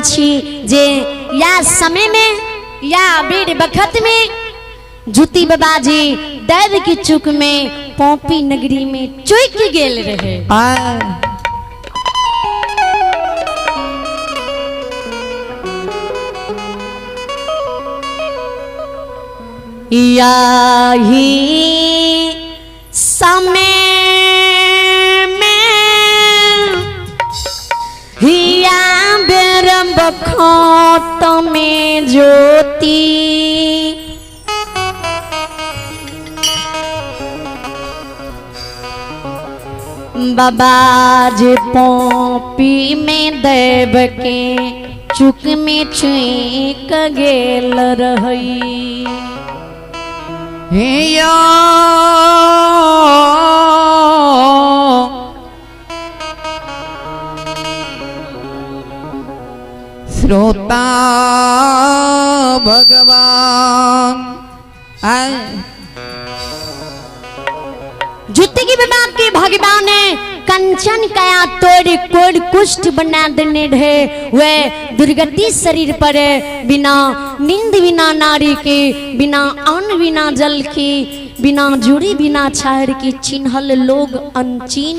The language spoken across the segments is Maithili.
छी जे या समय में या बीर बखत में जुती बाबाजी दैव की चुक में पौपी नगरी में चुक गेल रहे। याही समय में हिया बेर बखत में ज्योति बाबा जे पौपी में देव के चुक में चुक गेल रही। हिया श्रोता भगवान जुत्ती की विभाग के भगवान ने कंचन कया तोड़ कोड़ कुष्ठ बना देने रहे। वे दुर्गति शरीर पर बिना नींद बिना नारी के बिना अन्न बिना जल के बिना जुड़ी बिना छाहर के चिन्हल लोग अनचीन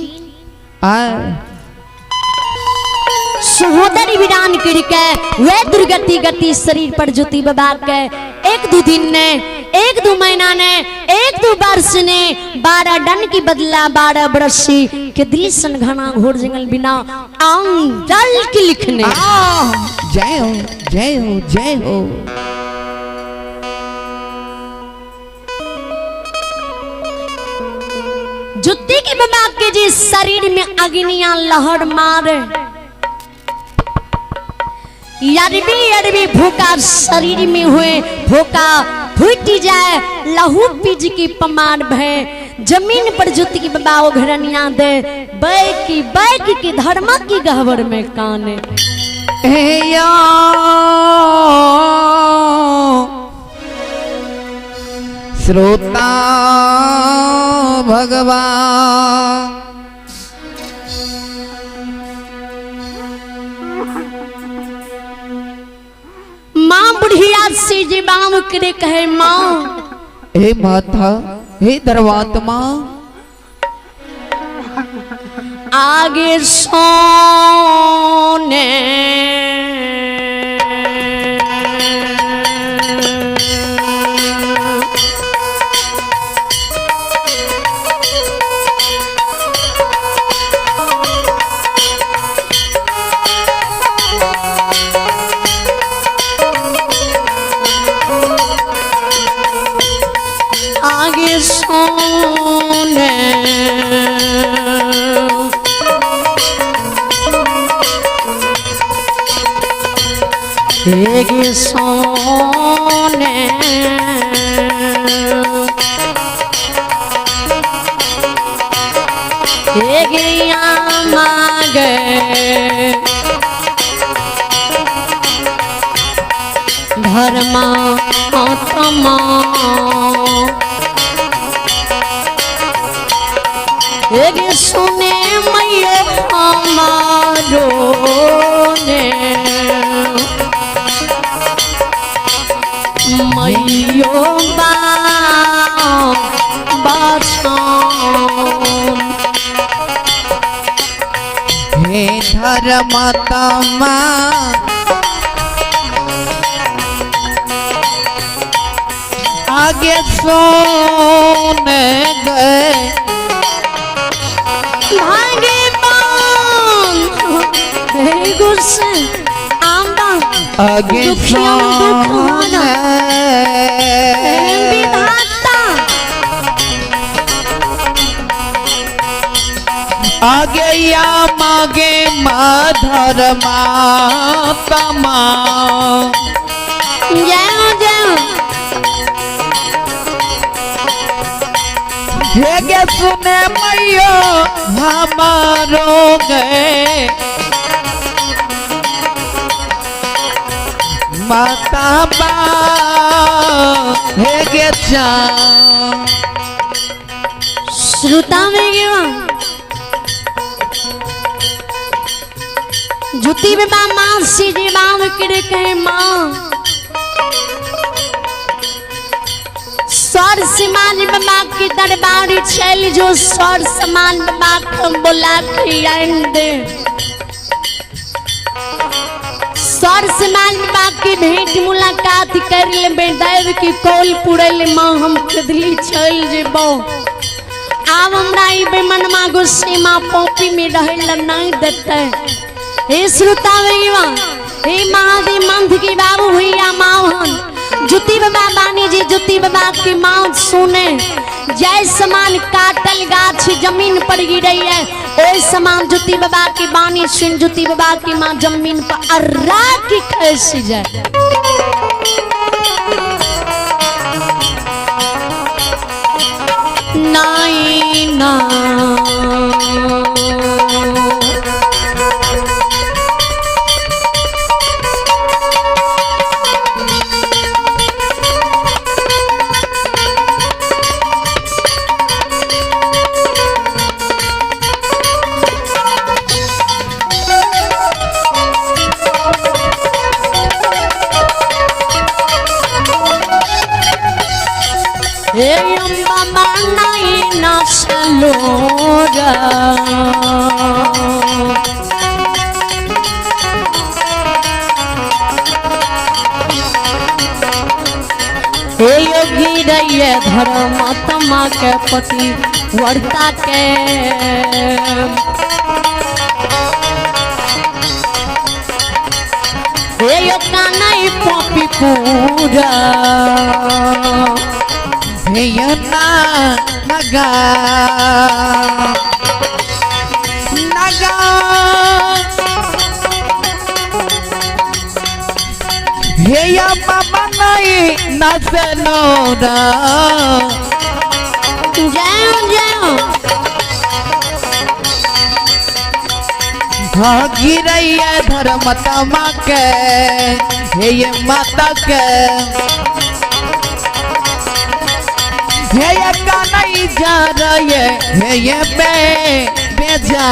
सहोदर विरान करके वे दुर्गति गति शरीर पर ज्योति बाबा के एक दो दिन ने एक दो महीना ने एक दो वर्ष ने 12 डन की बदला 12 बरस के दृश्य घना घोर जंगल बिना आम जल की लिखने। जय हो जय हो जय हो। जुत्ती की बाबा के जी शरीर में अग्नियां लहर मारे अरबी अरबी भूखा शरीर में हुए भूखा फूट जाए लहू पीज की पमार भय जमीन पर जुत्ती की बाबा ओ घरनिया दे बैक की धर्मा की गहवर में काने। श्रोता भगवान माँ बुढ़िया से जी बाम करे कहे माँ हे माता हे धर्मात्मा आगे सोने आगे सोने एक सोने एक मागे धर्मा आत्मा एक सुने मैया हमारो ने मैयो बाछान। हे धर्मात्मा आगे सोने गए भागे बान हे गुस्से आंबा आगे दुखियों दुख होना। सोने विधाता आगे या मागे धर्मात्मा जय जय हे गे सुने मैयो हमारो गए माता बा हे गे चा श्रुता में गया जुती में बा माँ सी जी बाम कहे माँ सर समान बाबा के दरबार चल जो सर समान बाबा के हम बोला के आन दे। सर समान बाबा के भेंट मुलाकात कर ले दैव की कौल पुरल माँ हम खदली चल जेबो। आब हमरा ई बेमनमा गुस्से माँ पौपी में रहे ला नहीं देते। हे श्रोता भैया, हे महादेव मंथ के बाबू भैया माहन जुती बाबा बानी जी जुती बाबा की माँ सुने। जय समान काटल गाछ जमीन पर गिरे है ओय समान जुती बाबा की बानी सुन जुती बाबा की माँ जमीन पर अर्रा की खस जाए। नाई ना हे अम्बा मानाई ना सलोरा हे योगी रैये धर्म आत्मा के पति वर्ता के हे योगा नहीं पॉपी पूरा ना नगा नगा हे या बाबा नहीं नसनोरा जय जय हाँ गिरैया धर्म तमा के हे ये माता के हे ये कानई जा रहे हे ये बे बेजा।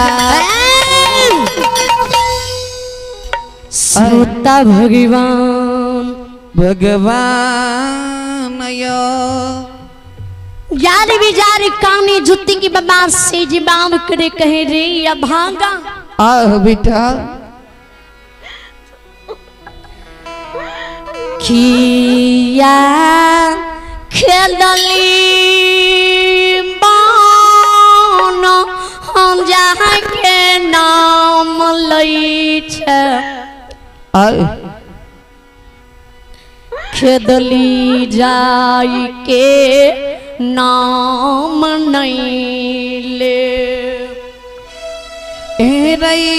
श्रोता भगवान भगवान यो यार विजार कानी जुत्ती की बाबा से जवाब करे कहे रे या भागा आह बेटा खिया खेलली बान हम जाके नाम लै छै आह खेदली जाय के नाम नहीं ले। ए रई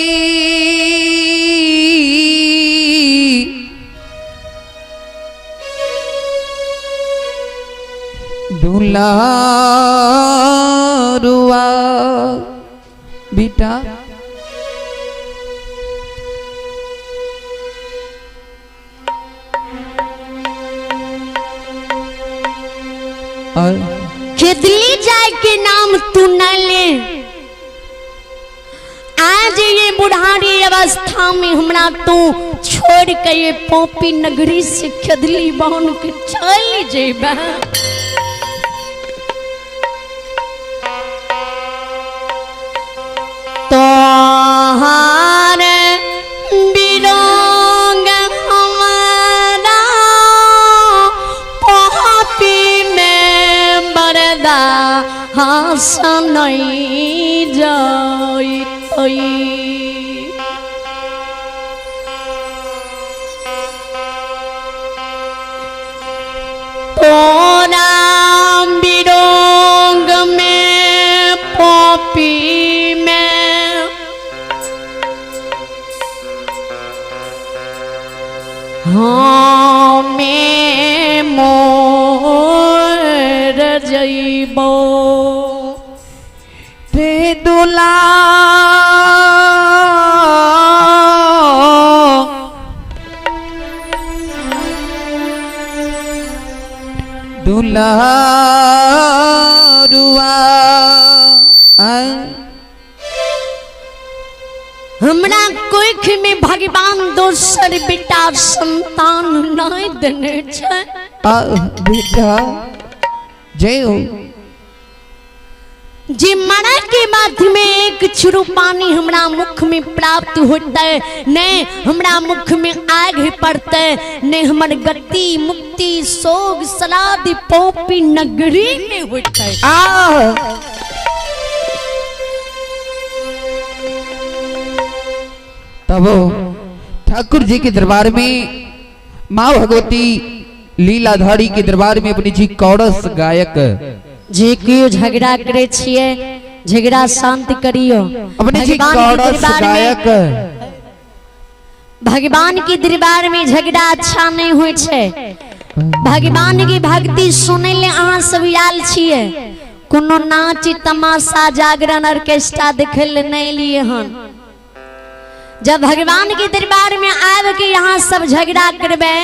दुलारुआ बेटा और खेदली जाय के नाम तू न ले। आज ये बुढ़ारी अवस्था में हमरा तू छोड़ के ये पोपी नगरी से खेदली बहन के चल जेबा। तोहार बिरंग हमारा पोपी में बरदा हसन जैतई। तोरा बिरंग में पोपी में हमें मोर जइबो। रे दुला दुलारुआ हमरा कोख में भगवान दोसर बेटा संतान नहीं देने छै। आ बेटा जय हो। जे मरे के बाद में एक छुरु पानी हमरा मुख में प्राप्त होते, नहीं हमरा मुख में आग पड़ते, नहीं हमर गति मुक्ति सोग सलाद पोपी नगरी में होते। आ तब ठाकुर जी के दरबार में माँ भगवती लीलाधारी के दरबार में अपनी जी कौरस गायक जे केओ झगड़ा करे छिए झगड़ा शांत करियो। अपने जी भगवान के कौरस दरबार में गायक भगवान के दरबार में झगड़ा अच्छा नहीं होइ छै। भगवान की भक्ति सुनै ले अहाँ सब आयल छिए, कोनो नाच तमाशा जागरण ऑर्केस्ट्रा देखे ले नहीं लिए हन। जब भगवान के दरबार में आबि के यहाँ सब झगड़ा करबै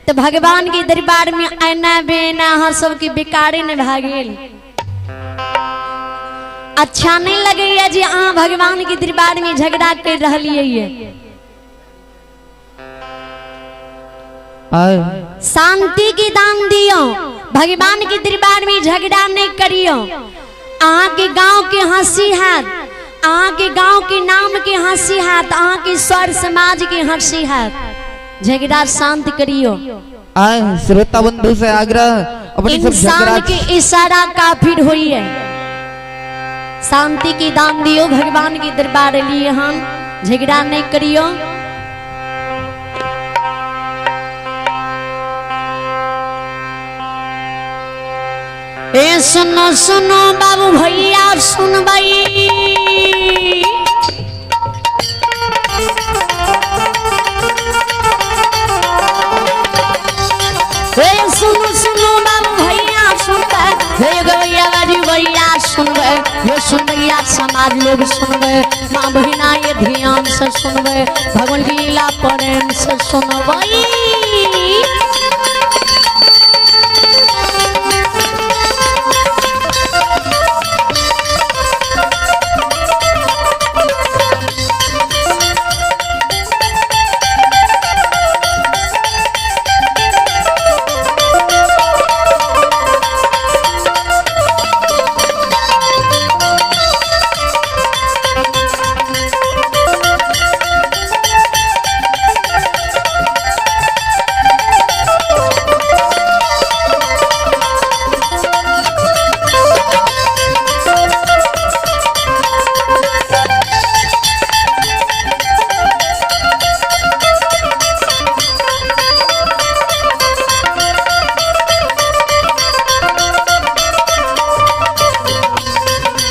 तो भगवान के दरबार में आना बेना अहाँ सबके बेकारे ने भए गेल। अच्छा नहीं लगैया जे अहाँ भगवान के दरबार में झगड़ा कर रहलियै ये। शांति के दान दियो, भगवान के दरबार में झगड़ा नहीं करियो। अहाँ के गांव के हंसी हैत, अहाँ के गांव के नाम के हंसी हैत, अहाँ के स्वर समाज के हंसी हैत। झगड़ा शांत करियो। आ श्रोता बंधु से आग्रह अपने सब इंसान झगड़ा के इशारा काफिर हुई है। शांति के दान दियो, भगवान के दरबार लिए हम झगड़ा नहीं करियो। ए सुनो सुनो बाबू भैया सुनबई, हे सुनो सुनो बाबू भैया सुनबै, हे गवैया बाजू भैया सुनबै, हे सुनैया समाज लोग सुनबै, माँ बहिना ये ध्यान से सुनबै, भगवान लीला प्रेम से सुनबै।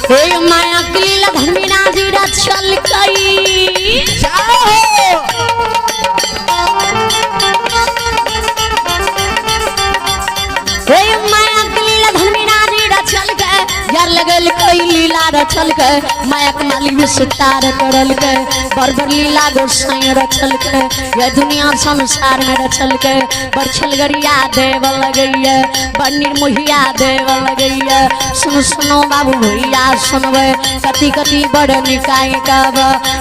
हे माया के लीला धर्मीराज रचल कई। हे माया के लीला धर्मीराज रचल के, यार लगल कई लीला रचल के, माया के मालिक विस्तार करल के, बड़ बड़ लीला गोसाई रचल के, यह दुनिया संसार में रचल के, बड़ छलगरिया देव लगैया, बड़ निर्मोहिया देव लगैया। सुनो सुनो बाबू भैया सुनबै, कति कति बड़ निकाय कहब,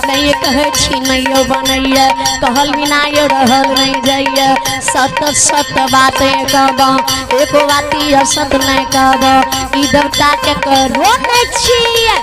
नहीं कहै छी नहीं बनैया, कहल बिना यो रहल नहीं जाइया। सत सत बात कहब, एको बाती असत नहीं कहब, ई देवता के करो नहीं छियै।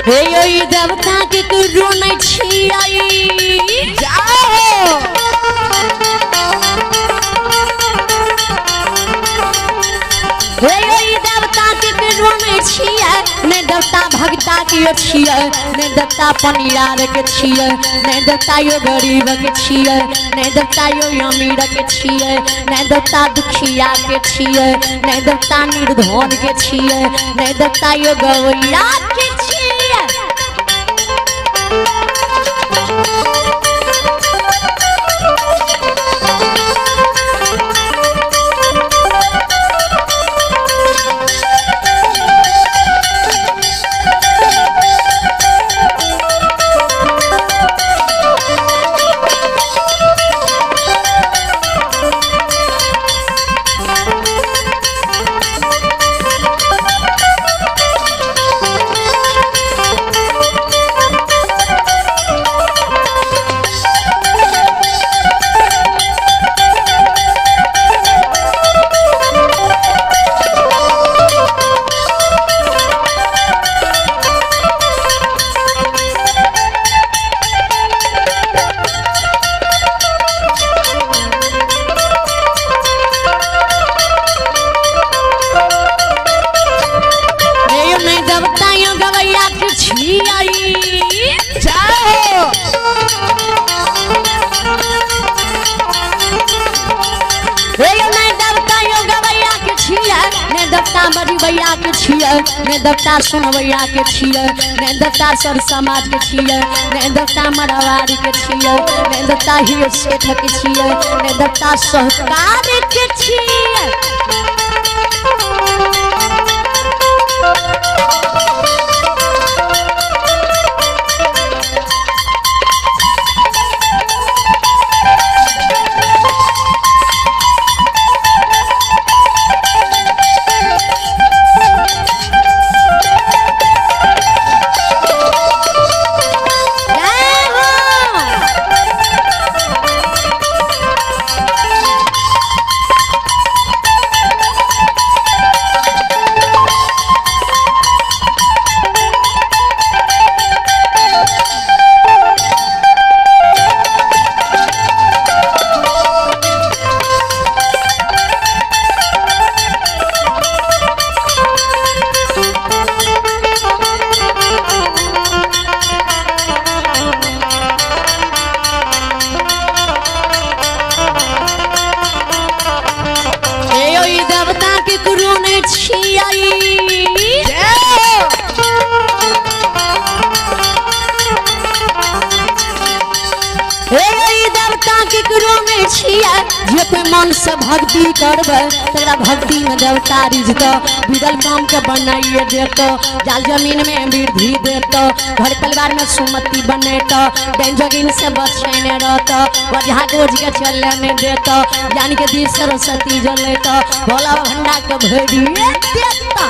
हे ओइ देवता के ककरो नहि छियै। जाओ। हे ओइ देवता के ककरो नहि छियै, नहि देवता भगता के छियै, नहि देवता पनियार के छियै, नहि देवता यो गरीब के छियै, नहि देवता यो अमीर के छियै, नहि देवता दुखिया के छियै, नहि देवता निर्धन के छियै, नहि देवता यो गवैया के छियै। हे यो नहि देवता यो गवैया के छियै। जाओ। हे यो नहि देवता यो गवैया के छियै, नहि देवता बजबैया के छियै, नहि देवता सुनबैया के छियै, नहि देवता सर समाज के छियै, नहि देवता मरवाड़ी के छियै, नहि देवता हियो सेठ के छियै, नहि देवता सहकार के छियै। जय हो। हे ओइ देवता के गुरु नहि छियै। जाओ। हे ओइ देवता के गुरु नहि छियै, जे कोइ मन से भक्ति करबै तकरा भक्ति में देवता रिझतौ, बिगल काम के बनाइए देतौ, जाल जमीन में वृद्धि देतौ, घर परिवार में सुमति बनेतौ, डाइन जोगिन से बचेने रहतौ, वजहा गोज के चले नहि देतौ, ज्ञान के दीप सरस्वती जलेतौ, भोला भंडा के भरिए देतौ।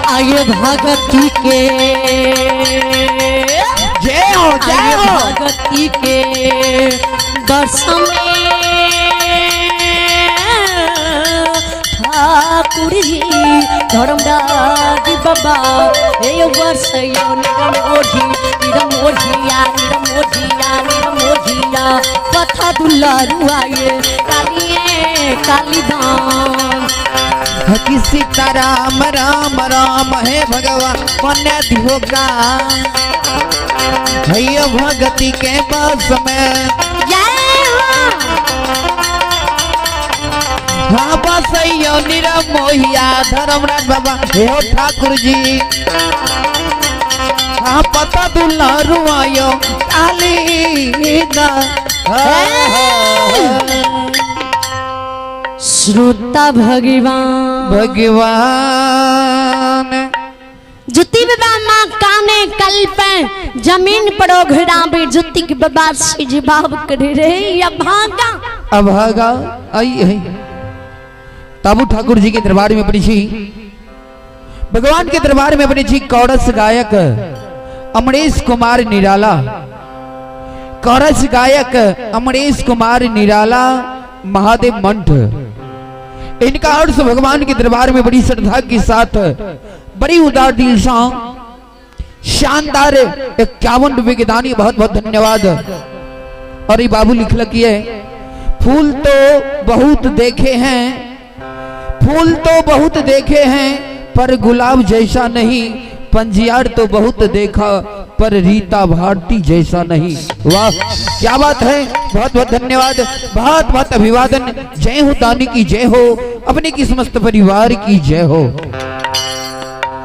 आये भगती के, जय हो, जय आये हो। भगती के दर्शन में ठाकुर जी धर्मराज बाबा हे बसैयो निरमोही निरमोहिया निरमोहिया निरमोहिया कथा दुलारुआ ये कालिए कालीदान। हकी सीताराम राम राम हे भगवान मन दिहोगा भैया भगति के बस में। जय हो। हाँ बसैयो निरमोहिया धर्मराज बाबा हे हो ठाकुर जी। हाँ पता दुलारुआयो काली दा। श्रोता भगवान भगवान जुती बाबा माँ काने कल्प जमीन पर ओघरावे जुती के बाबा से जवाब करे रे अभागा अभागा आई है। ताबू ठाकुर जी के दरबार में अपनी जी भगवान के दरबार में अपनी जी कौरस गायक अमरीश कुमार निराला, कौरस गायक अमरीश कुमार निराला महादेव मंठ, इनका अर्श भगवान के दरबार में बड़ी श्रद्धा के साथ बड़ी उदार दिल सा शानदार 51 रुपए के दानी, बहुत बहुत धन्यवाद। और ये बाबू लिखल की है, फूल तो बहुत देखे हैं, फूल तो बहुत देखे हैं पर गुलाब जैसा नहीं, पंजियार तो बहुत देखा पर रीता भारती जैसा नहीं। वाह क्या बात है, बहुत बहुत धन्यवाद, बहुत बहुत अभिवादन। जय हो दानी की जय हो, अपने की समस्त परिवार की जय हो।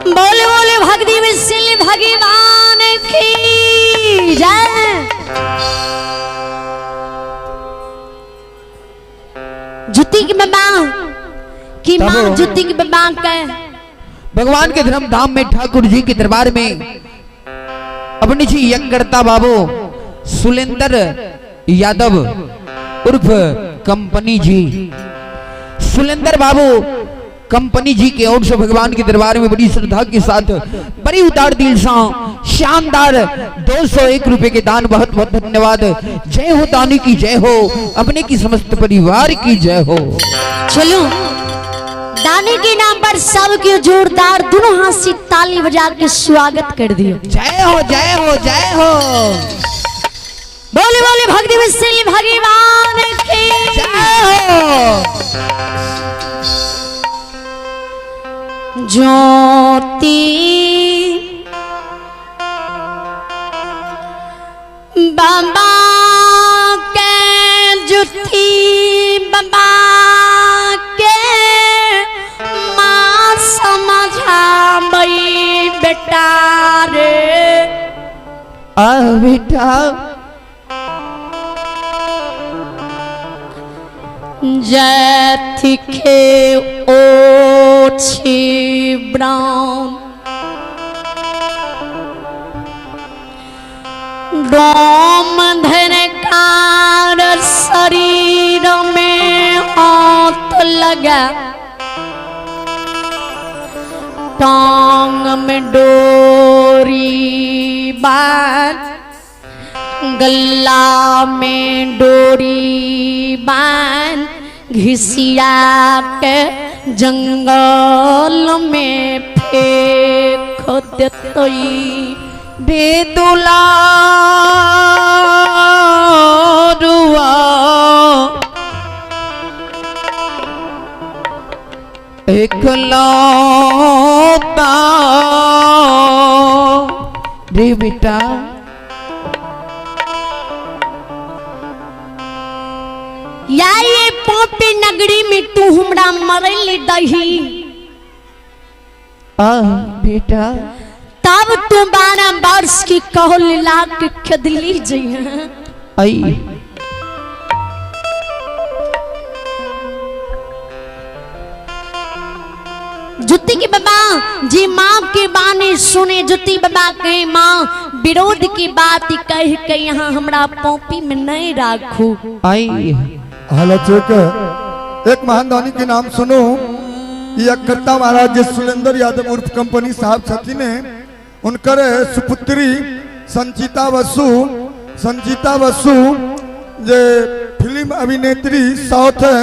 बोले बोले भक्ति विशिल भगवान की जय। जुती की बाबा की मां जुती की बाबा के भगवान के धर्म धाम में ठाकुर जी के दरबार में अपनी जी यज्ञकर्ता बाबू सुलेंद्र यादव उर्फ कंपनी जी, सुलेंद्र बाबू कंपनी जी के ओर से भगवान के दरबार में बड़ी श्रद्धा के साथ बड़ी उदार दिल सा शानदार 201 रुपए के दान, बहुत बहुत धन्यवाद। जय हो दानी की जय हो, अपने की समस्त परिवार की जय हो। चलो दानी के नाम पर सबके जोरदार दोनों हाथ से ताली बजा के स्वागत कर दियो। जय हो जय हो जय हो। बोले बोले भक्ति विशिल भगवान की जय हो। ज्योति बाबा के जुती बाबा के माँ समझाबई बेटा रे। आ बेटा जैथिखे ओछी ब्राउन डोम धनकार शरीर में हाथ लगा टांग में डोरी बांध गला में डोरी बांध घिसिया के जंगल में फेंक देतई। बेदुला रुआ एकलौता रे बेटा। या ये पोपी नगरी में तू हमरा मरल दही आ बेटा तब तू 12 वर्ष की कहल लाख खेदली जइहे। आई जुती की बाबा जी माँ के बानी सुने जुती बाबा कहे माँ विरोध की बात कह के यहाँ हमरा पॉपी में नहीं राखू। आई हालांकि एक महान दानी के नाम सुनो, यज्ञकर्ता महाराज सुरेंद्र यादव उर्फ कंपनी साहब छथिन, उनकर सुपुत्री संचिता बसु, संचिता बसु जे फिल्म अभिनेत्री साउथ है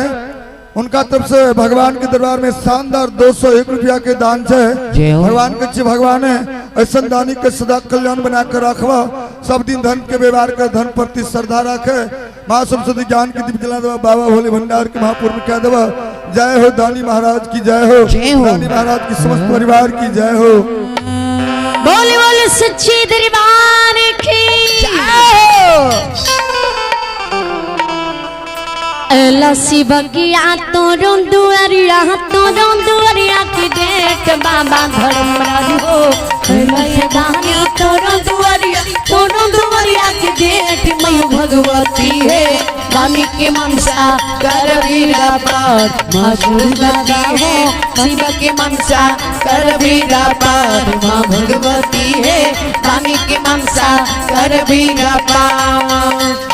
उनका तरफ से भगवान के दरबार में शानदार 201 रुपया के दान है। जय हो। भगवान के अच्छे भगवान है, ऐसा दानी के सदा कल्याण बना कर रखवा, सब दिन धन के व्यवहार कर धन प्रति श्रद्धा रखे। माँ सरस्वती ज्ञान की दीप जला देवा, बाबा भोले भंडार के महापुर में कह देवा। जय हो दानी महाराज की जय हो, जय हो। दानी महाराज की समस्त परिवार की जय हो। बोले बोले सच्ची दरबार की। लसी बगिया तोरो दुआरिया, तोरो दुआरिया की देख बाबा धर्मराज हो। दानी तोरो दुआरिया, तोरो दुआरिया की देख मई भगवती है। दानी के मनसा कर बीरा पार माँ सरस्वती है, शिव के मनसा कर बीरा पार माँ भगवती है। दानी के मनसा कर बीरा पार।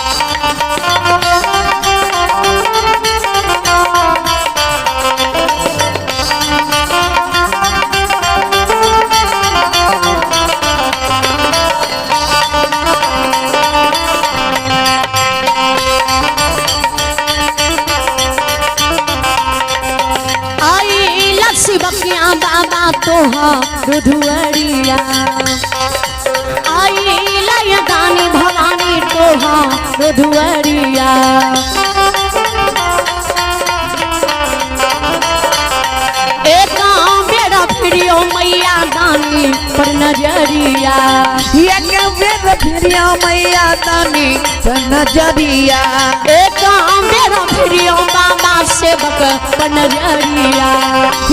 आई लक्ष्मी बकिया बाबा तोहार दुआरिया, आई लय दानी भवानी तोहार दुआरिया। एक बेरा फिरियो मैया दानी पर नजरिया, एक बेर फिरियो मैया दानी पर नजरिया, एक बेरा फिरियो बाबा सेवक पर नजरिया,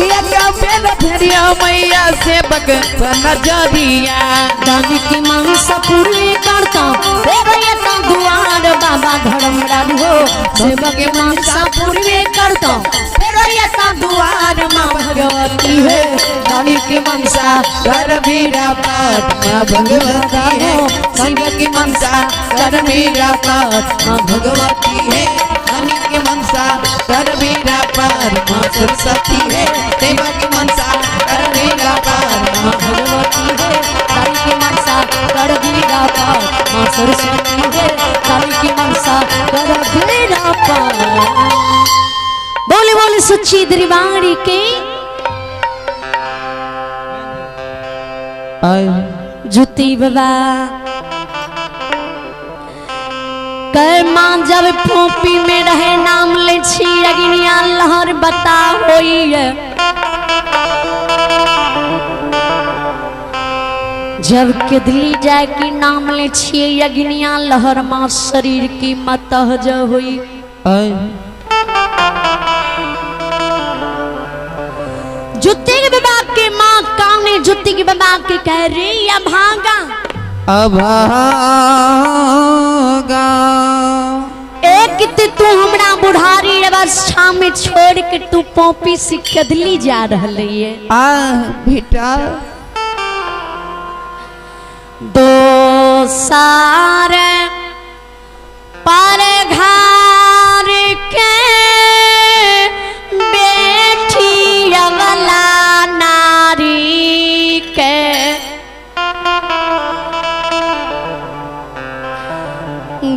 एक बेर फिरियो मैया सेवक पर नजरिया। दानी की मनसा पूरी करता तेरे दुआर बाबा धर्मराज हो। सेवक की मनसा पूरी करता तेरे दुआर माँ भगवती है। दानी की मनसा कर बीरा पार माँ भगवती है, शिव की मनसा कर बीरा पार माँ भगवती है। दानी की मनसा कर बीरा पार माँ सरस्वती है, शिव की मनसा कर बीरा पार माँ भगवती है। दानी की मनसा कर बीरा पार माँ सरस्वती है, दानी की मनसा कर बीरा पार। बोले बोले सच्ची दरबार के। जुती बाबा कर माँ जब फोपी में रहे नाम ले छी अग्निया लहर बता होई है। जब केदली जाए की नाम ले छी अग्निया लहर माँ शरीर की मतह ज हुई। जुत्ती के बाबा के माँ काने जुत्ती के बाबा के कह रही या भागा अभागा। एक ते तू हमरा बुढ़ारी अवस्था में छोड़ के तू पॉपी से कदली जा रही है। आ बेटा दो सारे पर घर के बेटी अवला नारी के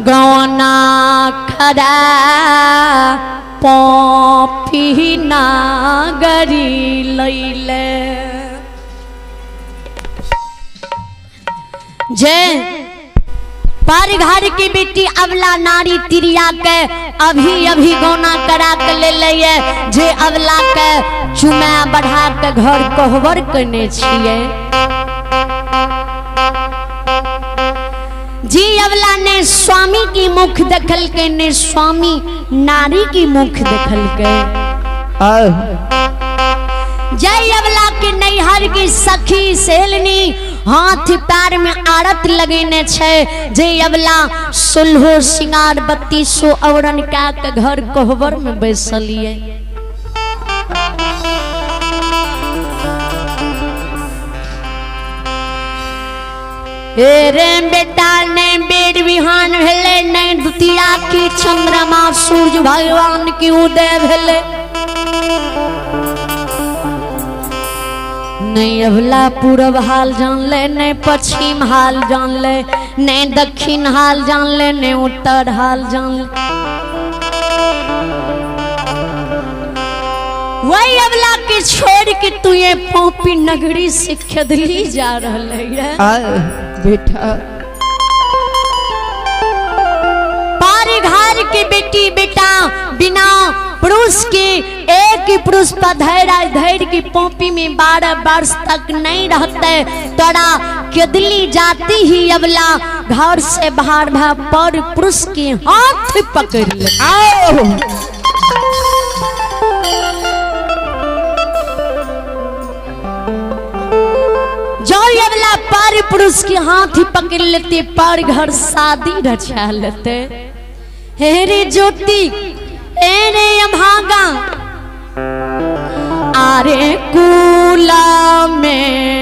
गौना खड़ा पॉपी नागरी लैले। जय पर घर की बेटी अवला नारी तिरिया के अभी अभी गौना करा के ले ले, जे अवला के चुमा बढ़ा के घर कोहबर करने छिए। जी अवला ने स्वामी की मुख दखल के ने स्वामी नारी की मुख दखल के। जय अवला के नैहर की सखी सहेलनी हाथ पैर में आरत लगेने छे, जे अवला सुल्हो सिंगार 32 औरन का के घर कोहबर में बैसलिए। रे बेटा ने बेर बिहान भेले ने द्वितीया की चंद्रमा सूर्य भगवान की उदय भेले। नहीं अवला पूरब हाल जान ले, नहीं पश्चिम हाल जान ले, नहीं दक्षिण हाल जान ले, नहीं उत्तर हाल जान ले। वही अबला के छोड़ के तू ये पोपी नगरी से खेदली जा रहल है। आ बेटा पार घर के बेटी बेटा बिना पुरुष के एक ही पुरुष पर धैर्य धैर्य की पोपी में 12 वर्ष तक नहीं रहते, तोरा केदली जाती ही अबला घर से बाहर भा पर पुरुष के हाथ पकड़ ले। आओ जो अबला पर पुरुष के हाथ ही पकड़ लेते, पर घर शादी रचा लेते। हे रे ज्योति, हे रे अभागा, आरे कूला में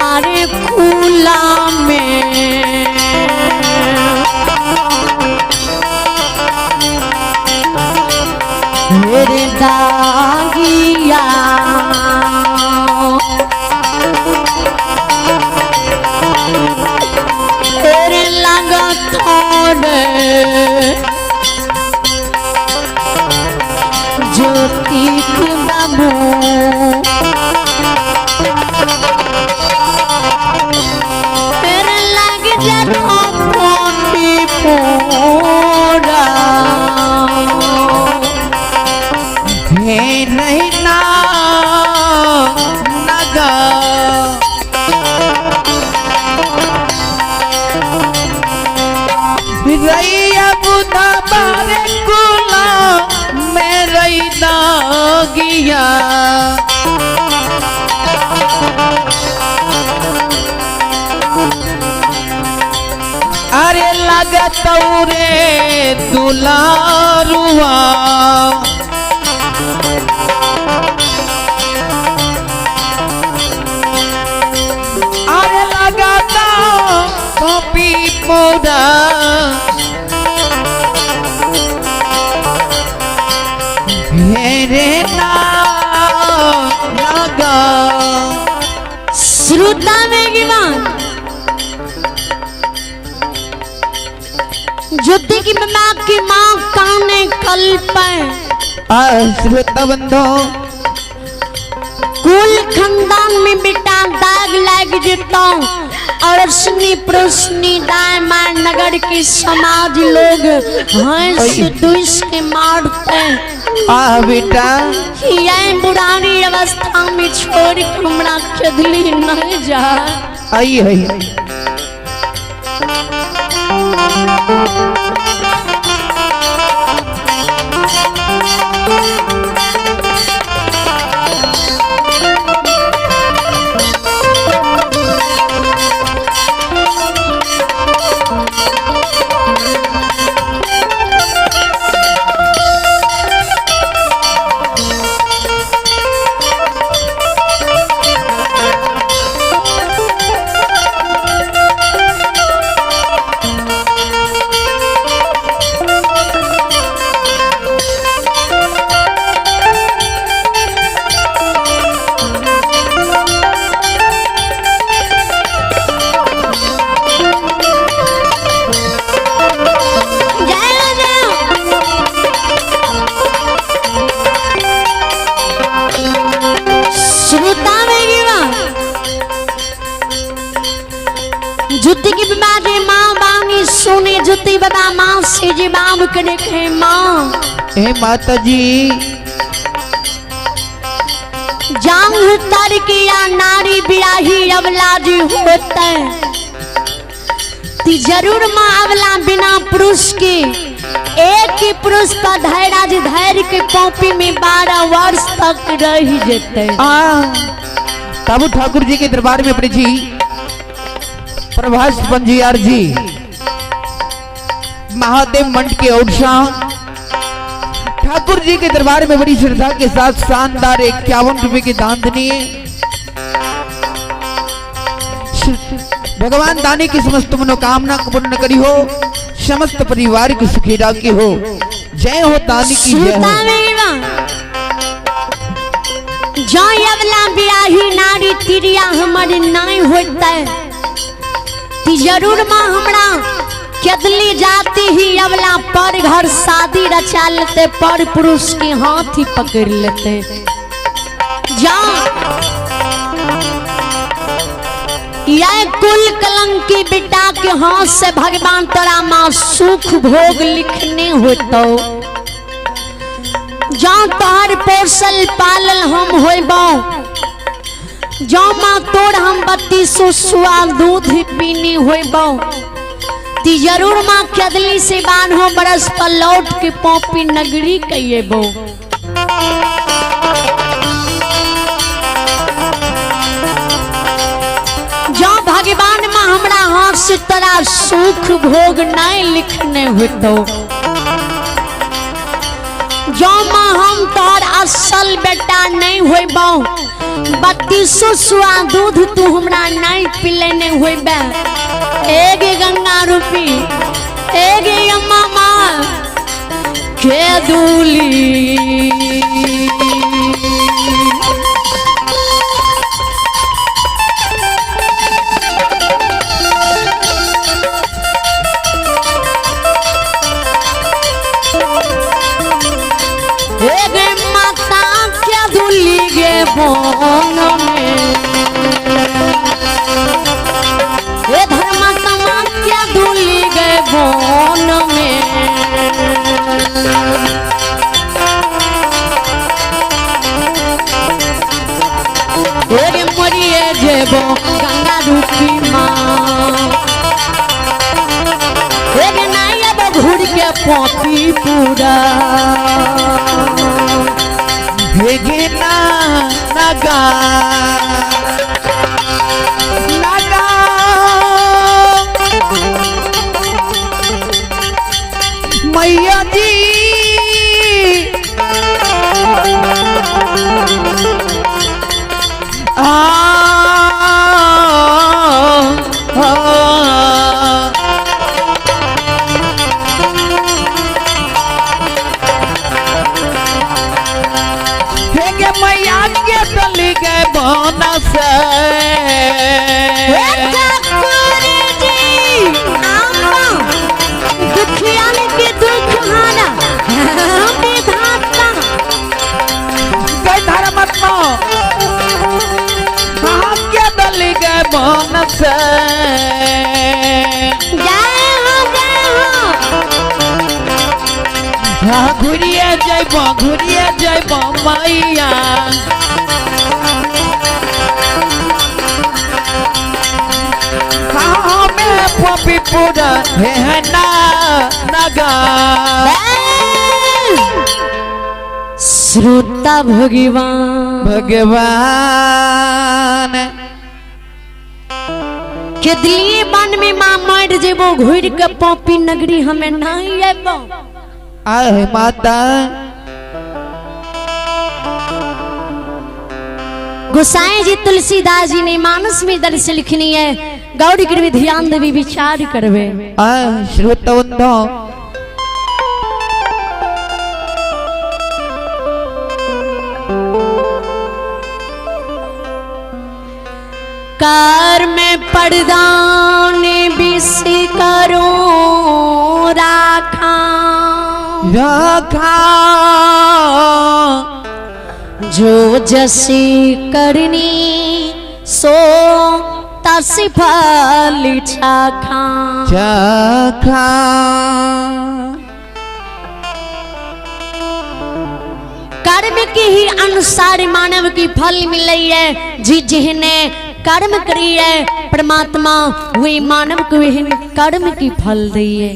अरे कूला में मेरे दागिया तेरे लगा थोड़े ज्योति बाबू तेरे लग जाता पोती पोरा। हे रहना नगा रैया बुधा बारे कुला मैं रही दागिया। अरे लगत रे दुलारुआ अरे लगाता कॉपी पौधा हे रे ना लगा। श्रोता में गिवान ज्योति की माँ की माँ काने कल्प श्रोता बंधो कुल खानदान में बेटा दाग लग जेता और असनी प्रश्नी दाय मार नगर के समाज लोग हंस दुस के मारते। आ बेटा यह बुरानी अवस्था में छोड़ के हमरा खेदली नहीं जा। आई है जय जय श्रोता मेरी माँ जुत्ती की बीमारी माँ बानी सोने जुत्ती बाबा माँ से जी बाब करे के माँ। हे माता जी जांग तर किया नारी बियाही अवला जी होते ती जरूर माँ अवला बिना पुरुष के एक ही पुरुष पर धैर्य धैर्य के कॉपी में 12 वर्ष तक रह जेते। आ ताबू ठाकुर जी के दरबार में अपने जी प्रभास पंजियार जी महादेव मंड के ओरसा ठाकुर जी के दरबार में बड़ी श्रद्धा के साथ शानदार 51 रुपए के दान दिए। भगवान दानी की समस्त मनोकामना पूर्ण करी हो, समस्त परिवार की सुखी राखी हो। जय हो दानी की जय हो। जँ अबला बियाही नारी तिरिया हमर नहीं होते ती जरूर माँ हमरा केदली जाती ही अबला पर घर शादी रचा लेते, पर पुरुष के हाथ ही पकड़ लेते। जा यह कुल कलंकी बेटा के हाथ से भगवान तोरा माँ सुख भोग लिखने होतो। जा तोहर पोसल पालल हम होबो, जा माँ तोर हम 32 सुआ दूध पीने होबो, ती जरूर माँ केदली से बान्हो बरस पर लौट के पॉपी नगरी कहिएबो। जो भगवान माँ हमरा हाथ से तोरा सुख भोग नहीं लिखने होतो, जो माँ हम तोहर असल बेटा नहीं होबो, 32 सुआ दूध तू हमरा नहीं पिलेने होबे। एगे गंगा रूपी एगे अम्मा माँ के दूली एगे माता के दूली गे बन में, हे धर्मात्मा के दूली गे बन में। एगे मरिए जेबो गंगा रूपी माँ, एगे नहीं अब घूर के पॉपी पूरा। हेगे ना नगा नगा मैया जी आ, आ, हेगे मैया के डली गए बोनस। हे ठाकुर जी आमा दुखियान के दुख हारा विधाता गए धर्मात्मा हाँ के डली गए बोनस। जय हो जय हो। हाँ घुरिए जयबो घुरिए जयबो मैया, हाँ मैं पपी पूरा है ना नगा। श्रोता भगवान भगवान केदलिए वन में माँ मर जेबो घुर के पॉपी नगरी हमें नहीं आबो। आए माता गोसाई जी तुलसीदास जी ने मानस में दर्श लिखनी है, गौरी करवे ध्यान देवी विचार करवे। आए श्रोता बंधु कार में परदान विष करो राखा राखा, जो जसी करनी सो तस फल चाखा चाखा। कर्म के ही अनुसार मानव की फल मिले है। जी जिन्हें कर्म करी है परमात्मा वे मानव को कर्म की फल दी है।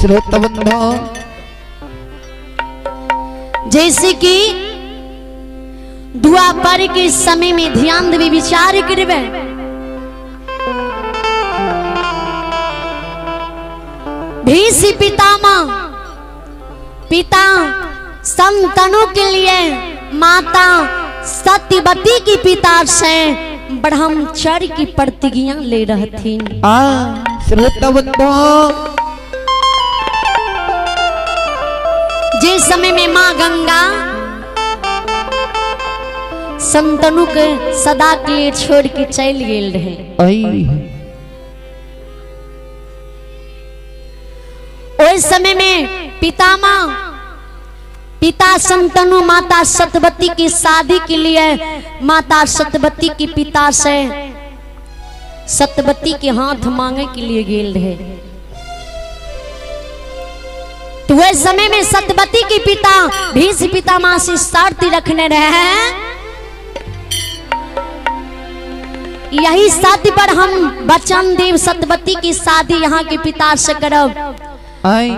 श्रोता बंधु जैसे कि द्वापर के समय में ध्यान देवी विचार करवे, भीष्म पितामह पिता संतानों के लिए माता सत्यवती की पिता से ब्रह्मचर्य की प्रतिज्ञा ले रहे थी। श्रोता बंधु जिस समय में माँ गंगा संतनु के सदा के लिए छोड़ के चल गेल रहे। आई ओहि समय में पितामह पिता संतनु माता सतवती की शादी के लिए माता सतवती के पिता से सतवती के हाथ मांगे के लिए गेल रहे। तो वह समय में सतवती के पिता भीष्म पितामह से शर्त रखने रहे, यही शर्त पर हम वचन देव सतवती की शादी यहाँ के पिता से करब आई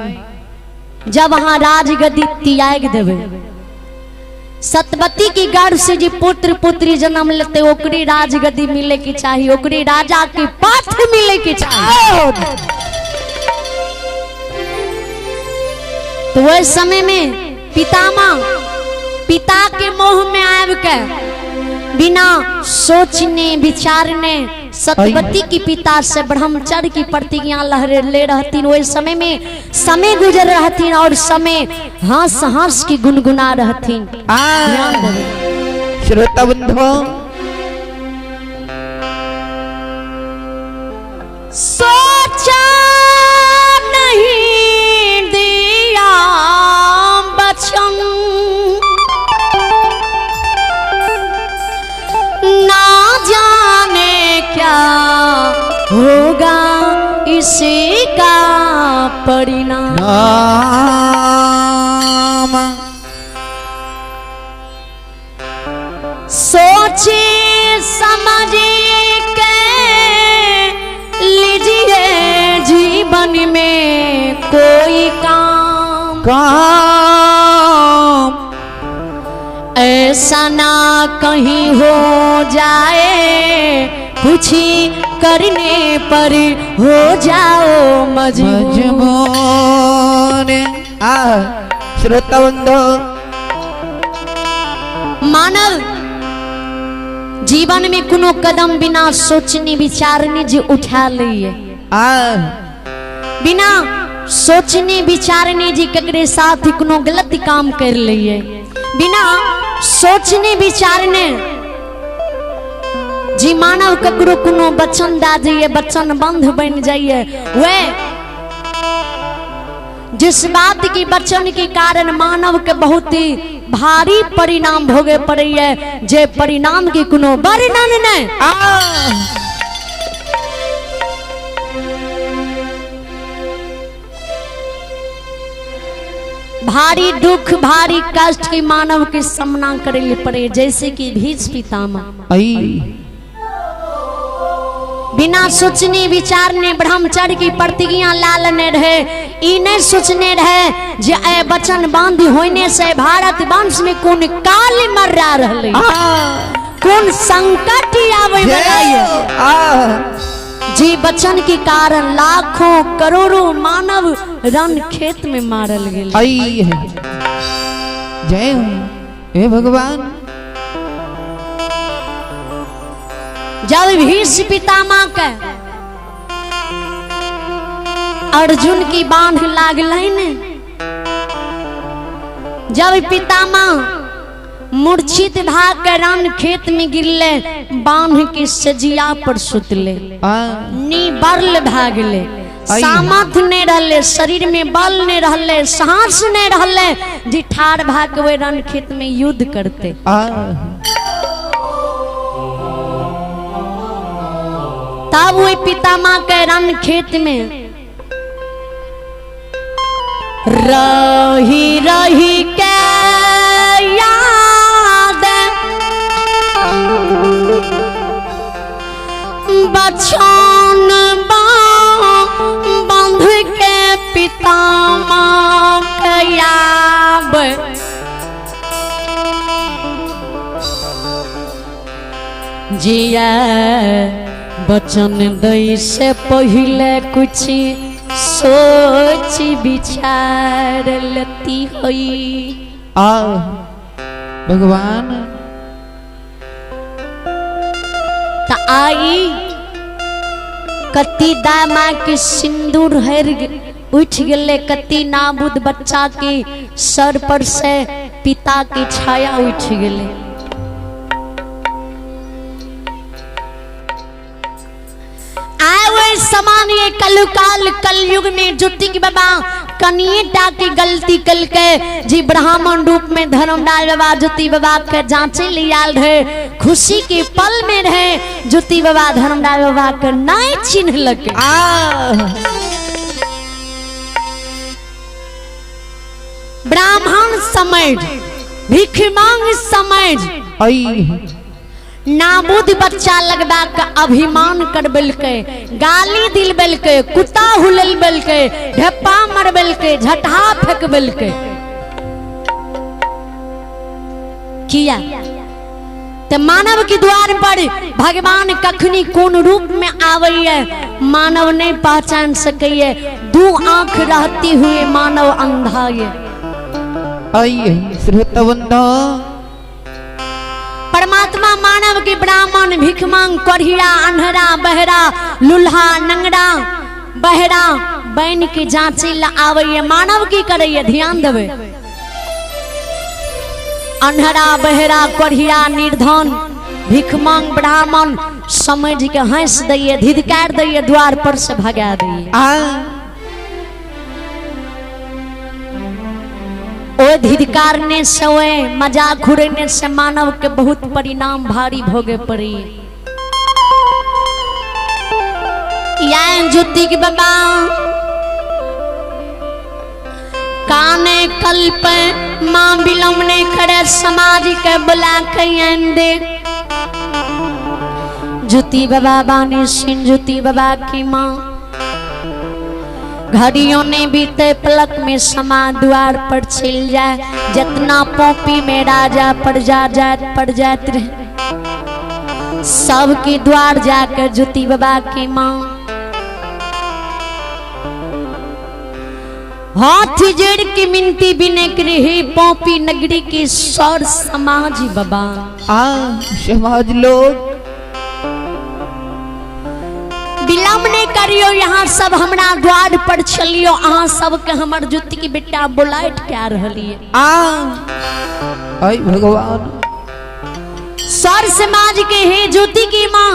जब अहाँ राजगद्दी त्याग देवे। सतवती की गर्भ से जे पुत्र पुत्री जन्म लेते ओकरे राजगद्दी मिले के चाहिए, ओकरे राजा के पथ मिले के चाहिए। तो वह समय में पितामह पिता के मोह में आब के बिना सोचने विचारने सतवती के पिता से ब्रह्मचर्य की प्रतिज्ञा लहरे ले रहतीन। वही समय में समय गुजर रहतीन और समय हंस हंस की गुनगुना रहतीन। ध्यान देबै। श्रोता बंधु सोचा नहीं दिया बचन ना जाने क्या होगा इसी का परिणाम। नाम सोचे समझे के लीजिए जीवन में कोई काम, काम ऐसा ना कहीं हो जाए कुछ करने पर हो जाओ मजबूर। मजबूर। आ श्रोता बंधु मानव जीवन में कोनो कदम बिना सोचने विचारने जे उठा लिए, आ बिना सोचने विचारने जे ककरे साथ कोनो गलत काम कर लिए, बिना सोचने विचारने जी मानव ककरो कोनो वचन दा जाइए, वचन बंध बन जाइए, वे जिस बात की वचन के कारण मानव के बहुत ही भारी परिणाम भोगे पड़े है, जे परिणाम के कोनो वर्णन नहीं। आ भारी दुख भारी कष्ट के मानव के सामना करे ले पड़े, जैसे कि भीष्म पितामह आई बिना सोचने विचारने ब्रह्मचर्य की प्रतिज्ञा ला लेने रहे, ई नहीं सोचने रहे जे ए वचन बांध होने से भारत वंश में कोन काल मर रहले, कौन संकट आवे वाला ये। आ जी वचन के कारण लाखों करोड़ों मानव रण खेत में मारल गेल। आई है जय हो हे भगवान। जब भीष्म पितामह के अर्जुन की बांध लागलनि, जब पितामह मूर्छित भाग के रण खेत में गिरले, बांध के सजिया पर सुतले, आ निबल भागले, सामर्थ नहीं रहले, शरीर में बल नहीं रहले, सांस नहीं रहले जी ठाड़ भाग के रण खेत में युद्ध करते। आ तब वही पितामह के रण खेत में रही रही के याद बचन बंध के पितामह के याब जिया बचन दै से पहले कुछ सोच विचार लती होई। आ भगवान त आई कति दामा के सिंदूर हर उठ गेले, कति नाबुद बच्चा के सर पर से पिता के छाया उठ गेले। समान ये कलुकाल कलयुग में ज्योति के बाबा कनिए टा के गलती कल के जी ब्राह्मण रूप में धर्मलाल बाबा ज्योति बाबा के जांचे लियाल रहे, खुशी के पल में रहे, ज्योति बाबा धर्मलाल बाबा के नहीं चिन्हलक। आ ब्राह्मण समझ, भीख मांग समझ, आई नाबुद बच्चा लगबा के अभिमान करबेलकै, गाली दिलबेलकै, कुत्ता हुललबेलकै, ढप्पा मरबेलकै, झटहा फेंकबेलकै। किया तो मानव के द्वार पर भगवान कखनी कोन रूप में आवैये मानव नहीं पहचान सकैये। दू आंख रहती हुए मानव अंधा ये। आई श्रोतवंदा परमात्मा मानव के ब्राह्मण भिखमांग कोढ़िया अन्हरा बहरा लुल्हा नंगड़ा बहरा बन के जांचे ला आवैये। मानव की करैये? ध्यान देवे। अन्हरा बहरा कोढ़िया निर्धन भिखमांग ब्राह्मण समझ के हंस दैये, धिधकार दैये, द्वार पर से भगा दैये। आ ओ धिधकारने से ओए मजाक उड़ेने से मानव के बहुत परिणाम भारी भोगे पड़ी। या ज्योति के बाबा काने कल्प माँ विलम्ब नहीं करे समाज के बुला के दे। ज्योति बाबा बानी सिंह ज्योति बाबा की माँ घड़ियों ने बीते पलक में समा द्वार पर छिल जाए। जितना पोपी में राजा प्रजा जात पड़ जात रहे सबके द्वार जाकर ज्योति बाबा की माँ हाथ जोड़ के मिनती बिने रही पोपी नगरी की सौर समाज बाबा। आ समाज लोग विलम्ब नहीं करियो, यहाँ सब हमरा द्वार पर चलियो। अहाँ सबके हमर ज्योति की बेटा बुलाइट क्या रहलिए। आ आई भगवान सर समाज के हे ज्योति की माँ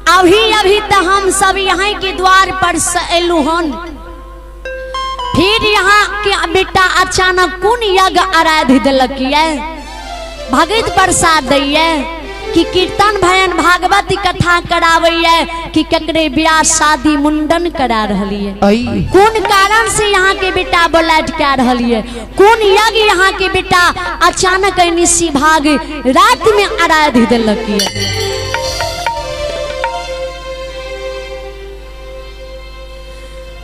अभी अभी तो हम सब यहाँ के द्वार पर से एलू हन, फिर यहाँ के बेटा अचानक कोन यज्ञ आराध्य दिलक ये भगत प्रसाद दैये कि कीर्तन भजन भागवत कथा करावैये कि ककरे ब्याह शादी मुंडन करा रहलिए। आई कोन कारण से यहाँ के बेटा बोलाट क्या रहलिए? कोन यज्ञ यहाँ के बेटा अचानक निशी भाग रात में आराध्य दिलक ये?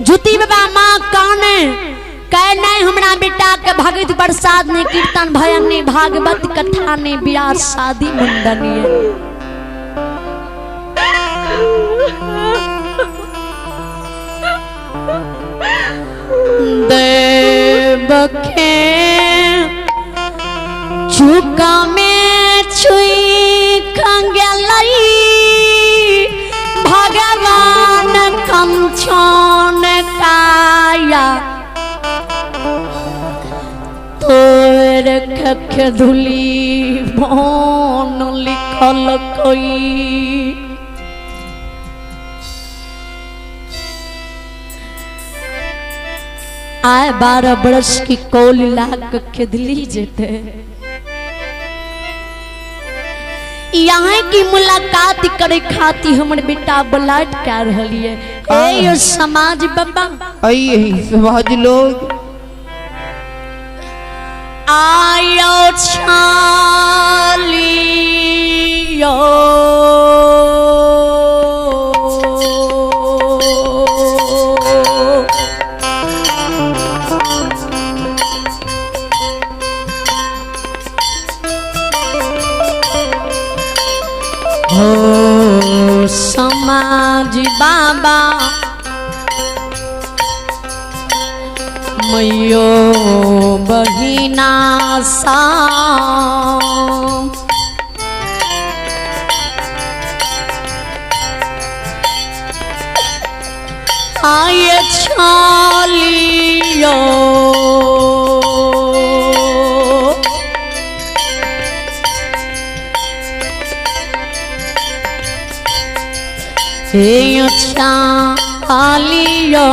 ज्योति बाबा माँ काने कह नहीं हमरा बेटा के भगत प्रसाद ने कीर्तन भजन ने भागवत कथा ने ब्याह शादी मुंडन ये। देव के चुका में छुई खंगलई भगवान कंचन काया तोर खख धुली भोन लिखल कोई। आए 12 बरस की कोल लाग खेदली जेते यहाँ की मुलाकात करे खाती हमर बेटा बलाट कर रहलिए। ए यो समाज बाबा आई समाज लोग आयो छालियो हो समाज बाबा मैयो बहिना सा आय छालियो हे अच्छा छालियो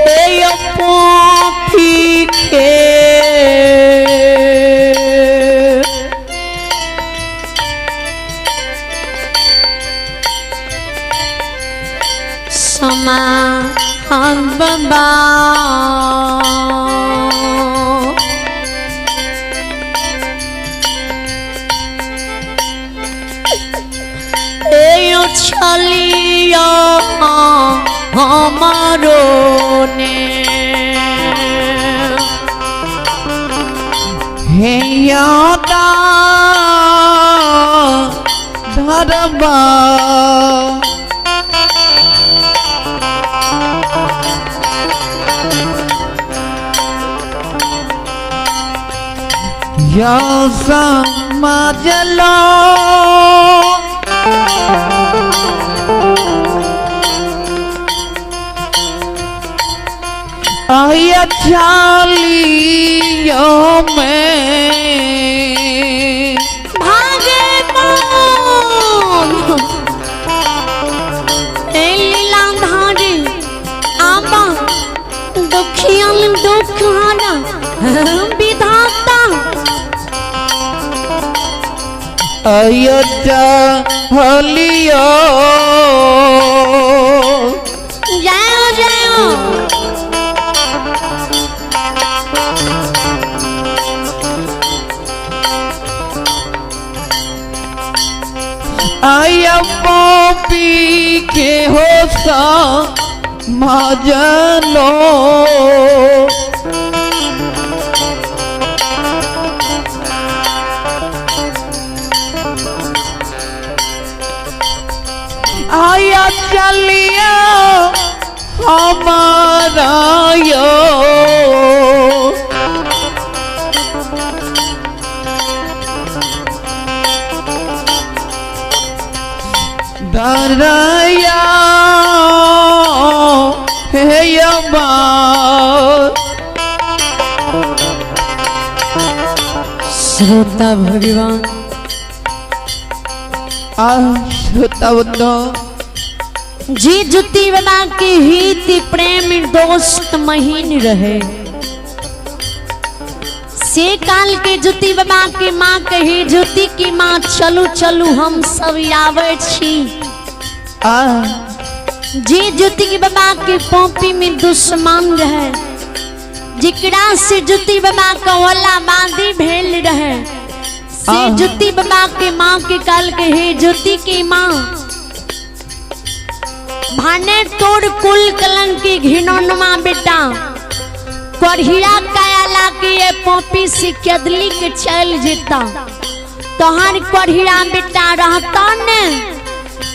ए पोपी के समा बाबा ए छलिया हमारो ने हे यादा धरबा या समाजला आया चालियो में भागे मोन ए लीला धारी आबा दुखियन दुख हारा विधाता अयोध्या हलियो जय जय आया पॉपी के हो सा मजलो आया चलिया हमारा यो दरया हे अम्बा श्रोता भगवान आ श्रोता बंधु जी जुती बाबा के हित प्रेम दोस्त महीन रहे से काल के जुती बाबा के माँ कही जुती की माँ चलू चलू हम सब आवे छी आ जी जुती की बाबा के पॉपी में दुश्मन रहे जिकरा से जुती बाबा का ओला बांधी भेल रहे से आहा। जुती बाबा के माँ के काल के हे जुती की माँ भाने तोड़ कुल कलंक की घिनौनमा बेटा कोढ़िया कायाला के ये पॉपी से केदली के चल जेता तोहर कोढ़िया बेटा रहता ने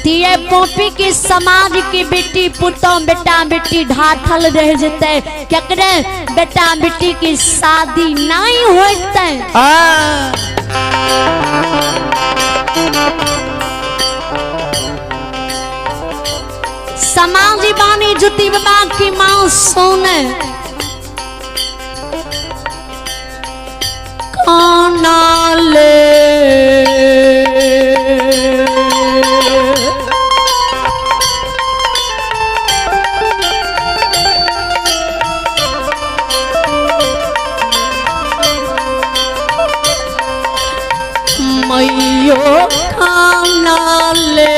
तिये पोपी के समाज के बेटी पुतो बेटा बेटी ढाठल रह जेते केकरे बेटा बेटी की शादी नहीं होते आ समाज बानी जुती बाबा की माँ सोने काना ले मैयो खाना ले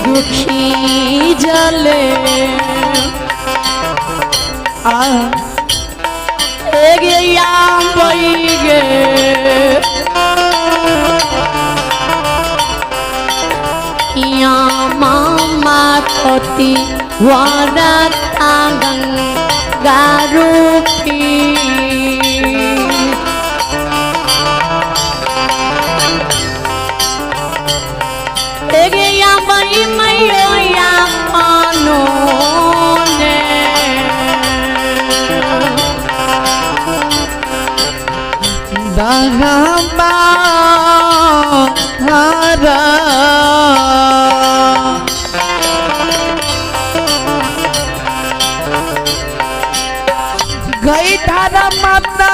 दुखी जले आ गे या मामा पति वरता गंगा रूपी या बड़ी मैया पानो ने दरबा हरा गई धारा माता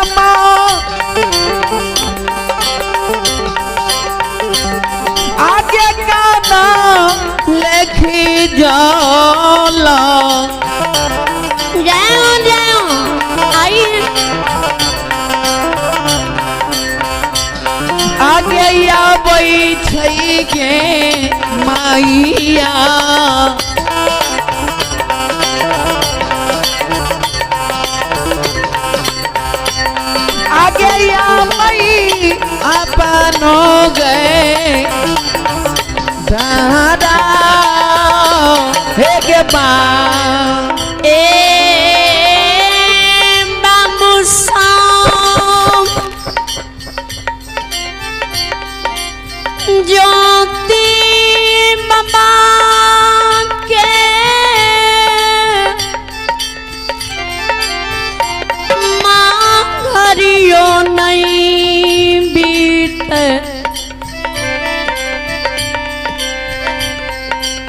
आगे गाना लेखी जाला। जय हो जय हो आई आगे आबै छै गे माइया। आगे आबै अपनो गे दादा हे गे माँ। ए बाबू साहब ज्योति बाबा के माँ घरियो नहीं बीत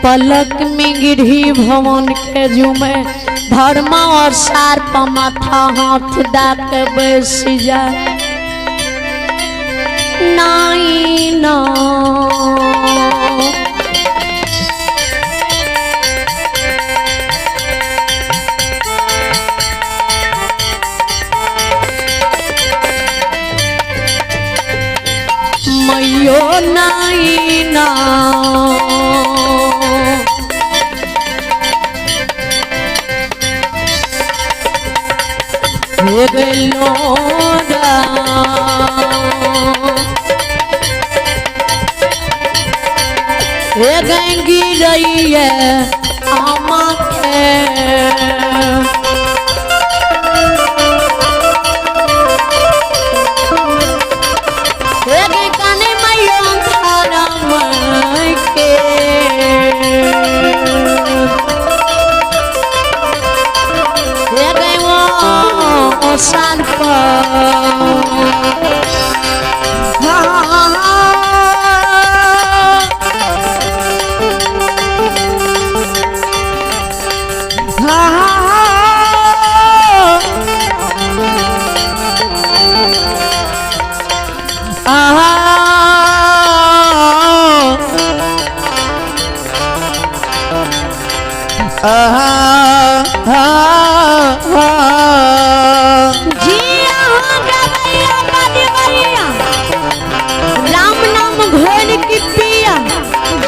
पलक में गिरी भवन के जुमे धर्मा और सार पर माथा हाथ दा के बैस जा नाई ना। मैयो नाई ना। हे गलोरा हे गंगी रही आमा के हे गे काने मैयो धरम के हे गे वो साल पर जी हाँ गवैया बजवैया राम नाम घोर की पिया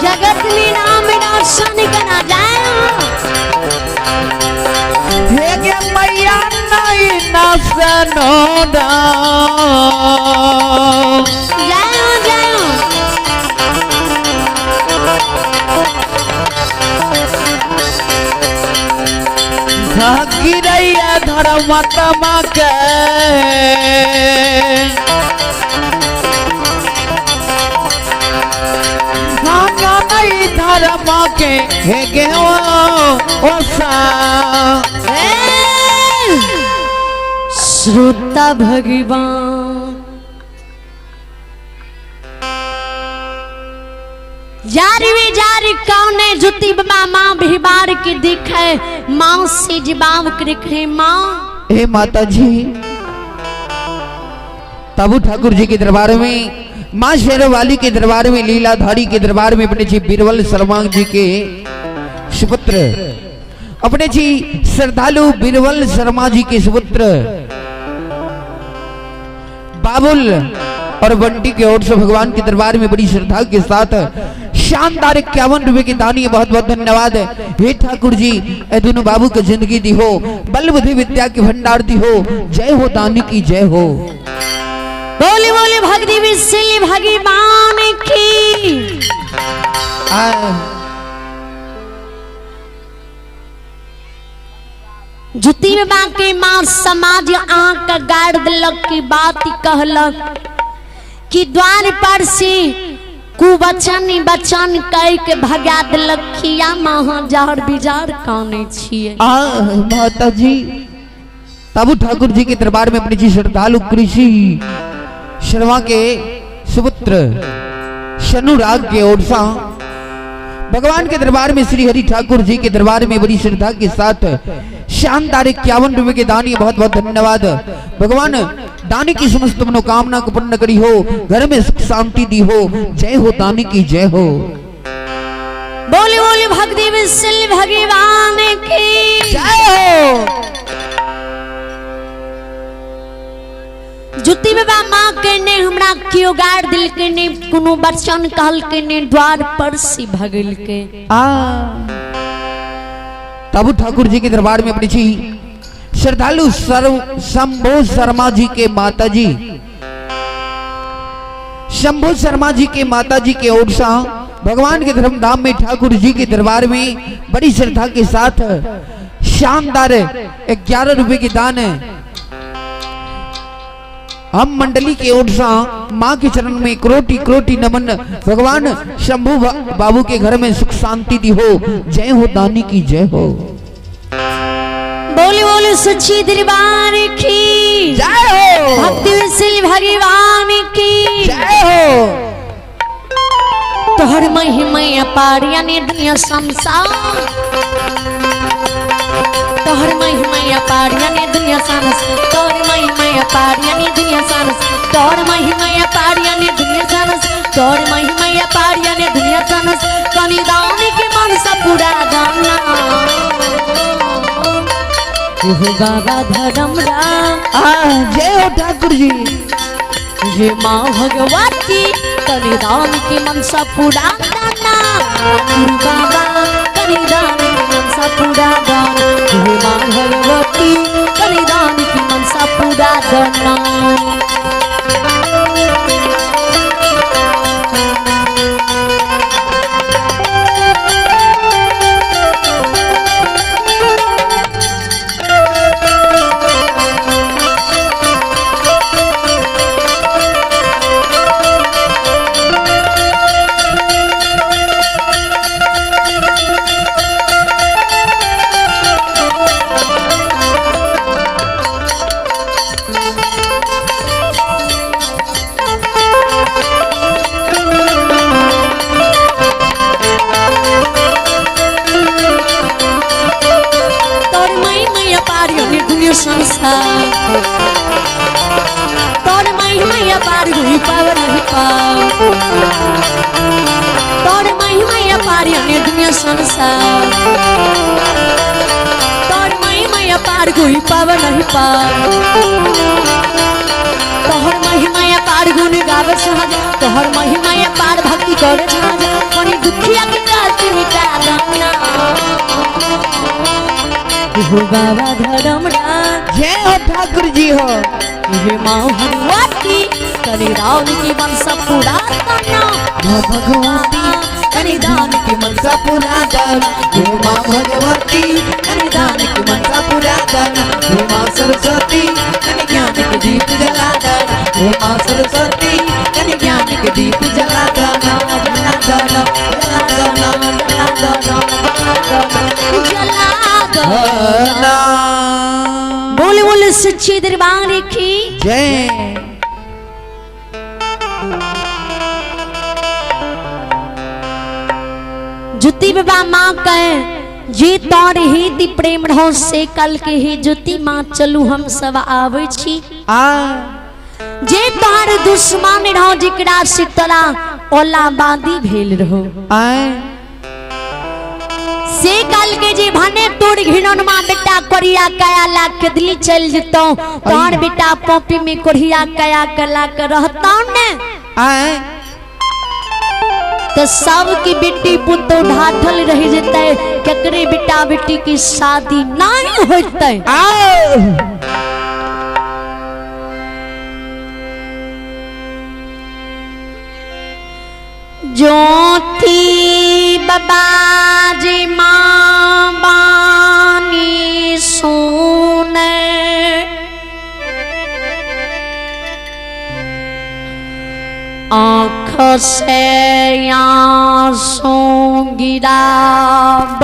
जगत में नाम रोशन करा जाए। हे गे मैया नहीं नसनोदा। जय हो जय हो। गिरैया धर्म तमा के नहीं धर्म के हे गे ओसा। ए, श्रोता भगवान जारी जारी कौने जुती बाबा माँ भिबार के दिखे माँ से जवाब के दिखे माँ। हे माता जी तबु ठाकुर जी के दरबार में माँ शेरवाली के दरबार में लीलाधारी के दरबार में अपने जी बीरबल शर्मा जी के सुपुत्र अपने जी श्रद्धालु बीरबल शर्मा जी के सुपुत्र बाबुल और बंटी के ओर से भगवान के दरबार में बड़ी श्रद्धा के साथ शानदार 51 रुपए की दानी है। बहुत बहुत धन्यवाद हे ठाकुर जी, ए दोनों बाबू को जिंदगी दी हो, बल बुद्धि विद्या के भंडार दी हो। जय हो दानी की जय हो। बोली बोली भक्ति विश्ली भगवान की। जुती में बाकी माँ समाज आँख गाड़ दिलक की बात कहलक कि द्वार पर से कुवचन बचन कह के भगा दिलक खिया माँ जार बिजार काने छिए। आ माता जी तबु ठाकुर जी के दरबार में अपनी जी श्रद्धालु कृषि शर्मा के सुपुत्र शनुराग के ओर से भगवान के दरबार में श्री हरि ठाकुर जी के दरबार में बड़ी श्रद्धा के साथ शानदार 51 रुपए के दानी, बहुत बहुत धन्यवाद। भगवान दानी की समस्त मनोकामना को पूर्ण करी हो, घर में सुख शांति दी हो। जय हो दानी की जय हो। बोले बोले भगदेव सिल भगवान की जय हो। जुती बाबा माँ के ने हमरा क्यों गाड़ दिल के ने कोनो बचन कहल के ने द्वार पर से भगल के। आ तब ठाकुर जी के दरबार में अपनी छी श्रद्धालु सर्व शंभो शर्मा जी के माता जी, शंभो शर्मा जी के माता जी के ओर से भगवान के धर्म धाम में ठाकुर जी के दरबार में बड़ी श्रद्धा के साथ शानदार 11 रुपए के दान हम मंडली के ओर से माँ के चरण में क्रोटी क्रोटी नमन। भगवान शंभू बाबू के घर में सुख शांति दी हो। जय हो दानी की जय हो। बोले बोले सच्ची दरबार की जय हो। भक्ति विशिल भगवान की जय हो। तोहर महिमा अपार यानी दुनिया संसार, तोहर महिमा अपार यानी दुनिया संसार, तोहर महिमा अपार यानी दुनिया संसार, तोहर महिमा अपार यानी दुनिया संसार, तोहर महिमा अपार यानी दुनिया संसार। कनी दान के मन सब पूरा दाना ओहो बाबा धर्म राम। आ जय हो ठाकुर जी। ये माँ भगवती कनी दान के मनसा पूरा दाना, गुरु बाबा कनी दान के मनसा पूरा दाना, ये माँ भगवती कनी दान के मनसा पूरा दाना। तोर महिमा अपार यानी दुनिया संसार, तोर महिमा अपार हुई पावर नहीं पार, तोर महिमा अपार यानी दुनिया संसार, तोर महिमा अपार हुई पावर नहीं पार, तोहर महिमा अपार गुण गावे सहज, तोहर महिमा अपार भक्ति करे छाज, कोनी दुखिया के कष्ट मिटा दाना हो बाबा धर्म राज। जय हो ठाकुर जी हो। हे माँ भगवती कनी दान की मनसा पूरा दाना, माँ भगवती कनी दान की मनसा पूरा दाना, हे माँ भगवती कनी दान की मनसा पूरा दाना, हे माँ सरस्वती कनी ज्ञान के दीप जला दाना, हे माँ सरस्वती कनी ज्ञान के दीप जला दाना, जला दाना, जला दाना, जला दाना, जला जला। बोले बोले सच्ची दरबार की जय। जुती बाबा माँ कहे जी तोर ही दी प्रेम रहो से कल के ही जुती माँ चलू हम सब आवे छी। आ जे तोहर दुश्मन रहो जिकरा से तोरा ओला बादी भेल रहो आए से कल के जे भने तोर घिनौन माँ बेटा कोरिया कया ला के दिल्ली चल जतो तोहर बेटा पॉपी में कोरिया कया कला के रहता ने आए तो सब की बेटी पुतो ढाठल रह जते, केकरे बेटा बेटी की शादी नहीं होते। आओ ज्योति बाबा जी माँ बानी सुने आँख से आंसू गिराब,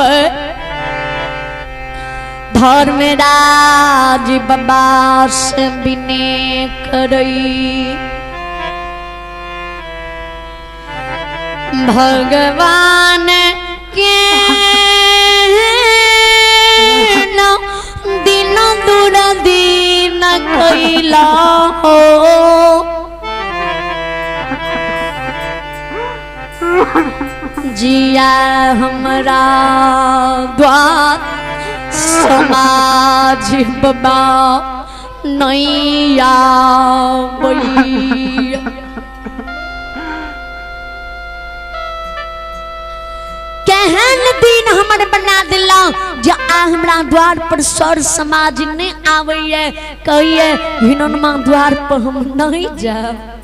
धर्मराज बाबा से विनय करई, भगवान के न कैला हो। जिया हमरा द्वार समाज बाबा नैया बैया। केहन दिन हमर बना दिला जे आ हमरा द्वार पर सर समाज नहीं आबैया, कहिए हिननमा द्वार पर हम नहीं जाब।